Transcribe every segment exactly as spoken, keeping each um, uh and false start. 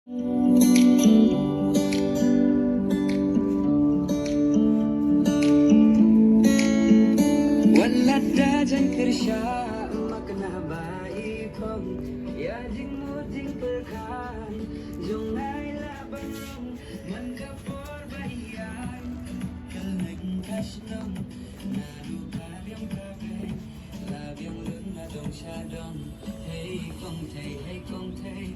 Wat lada jan kyrshan ma kane ba i phong, ïa jingmut jingpyrkhat jong nga i la ban rong, man ka por ba i ïaid kylleng ka shnong, naduh ka riam ka beiñ la biang lun na dong sha dong. Hei Kong Thei, hei Kong Thei,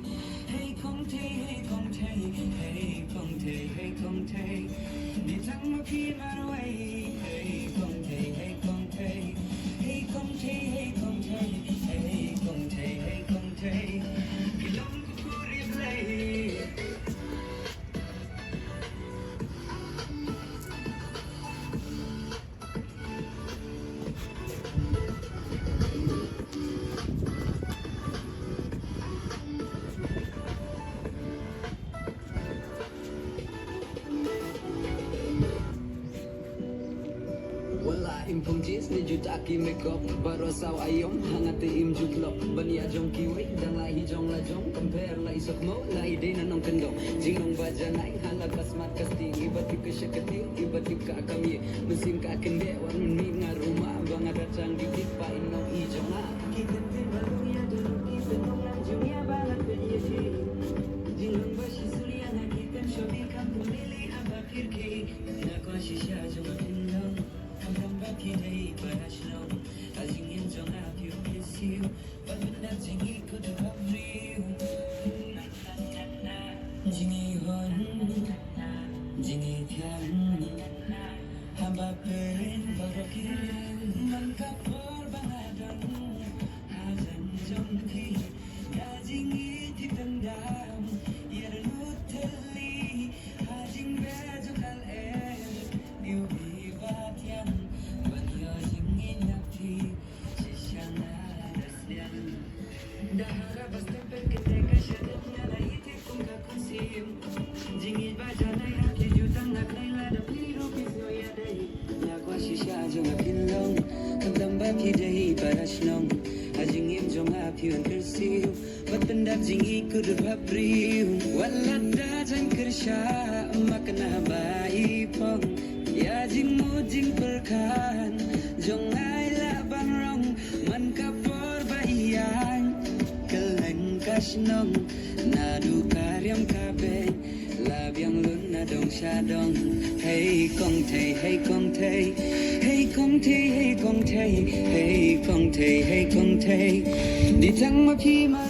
hei Kong Thei, hei Kong Thei, hei Kong Thei, hei Kong Thei. Ni tang ma phi marwei. Hei Kong Thei, hei Kong Thei, hei Kong Thei, hei Kong Thei, hei Kong Thei, hei Kong Thei. Ki long ku puri blei. Wala im phong jeans ne juta ki makeup, baroh saw aïom, hangta im ju klop. Ban ïa jong kiwei dang la hi jong la jong, compare la i sokmo, la i dei na nongkyndong. Jinglong ba janai, hala ka smart ka sting, i ba tip ka shakti, i ba tip ka kam ïa. Mynsiem ka kynde, wan mynmiet nga ruma, ba nga da tang di tip ba i nong i jong nga. Ki kyntien ba long ïa da long ki pynlong lang jong ïa ba la pynïaid. Jinglong ba shisha ïa nga ki kam shobi kam pynlili aba pyrkhat. Nga kwah shisha jong nga pynlong. Khamtam ba phi dei para shnong, ha jingim jong nga phi u kyrsiew. Ban pyndap jingïeit kudut bhabriew. Jingïeit hoi, jingïeit thiang. Haba pyrshang baroh ki rem, man ka por ba nga don hajan jong phi. Ka jingïeit phi pyndap ïa da lut thylli. Ha jingbe jong ka lyer, ïa u bi ba thiang. Ban ïoh jingïeit na phi. Khamtam ba phi dei para shnong, ha jingim jong nga phi wan kyrsiew. Wat pyndap jingïeit kudut bhabriew. Wat lada jan kyrshan ma kane ba i phong, ïa jingmut jingpyrkhat jong nga i la ban rong. Man ka por ba i ïaid kylleng ka shnong, naduh ka riam ka beiñ la biang lun na dong sha dong. Hei Kong Thei, hei Kong Thei, hei Kong Thei, hei Kong Thei, hei Kong Thei, hei Kong Thei. Di tang ma phi ma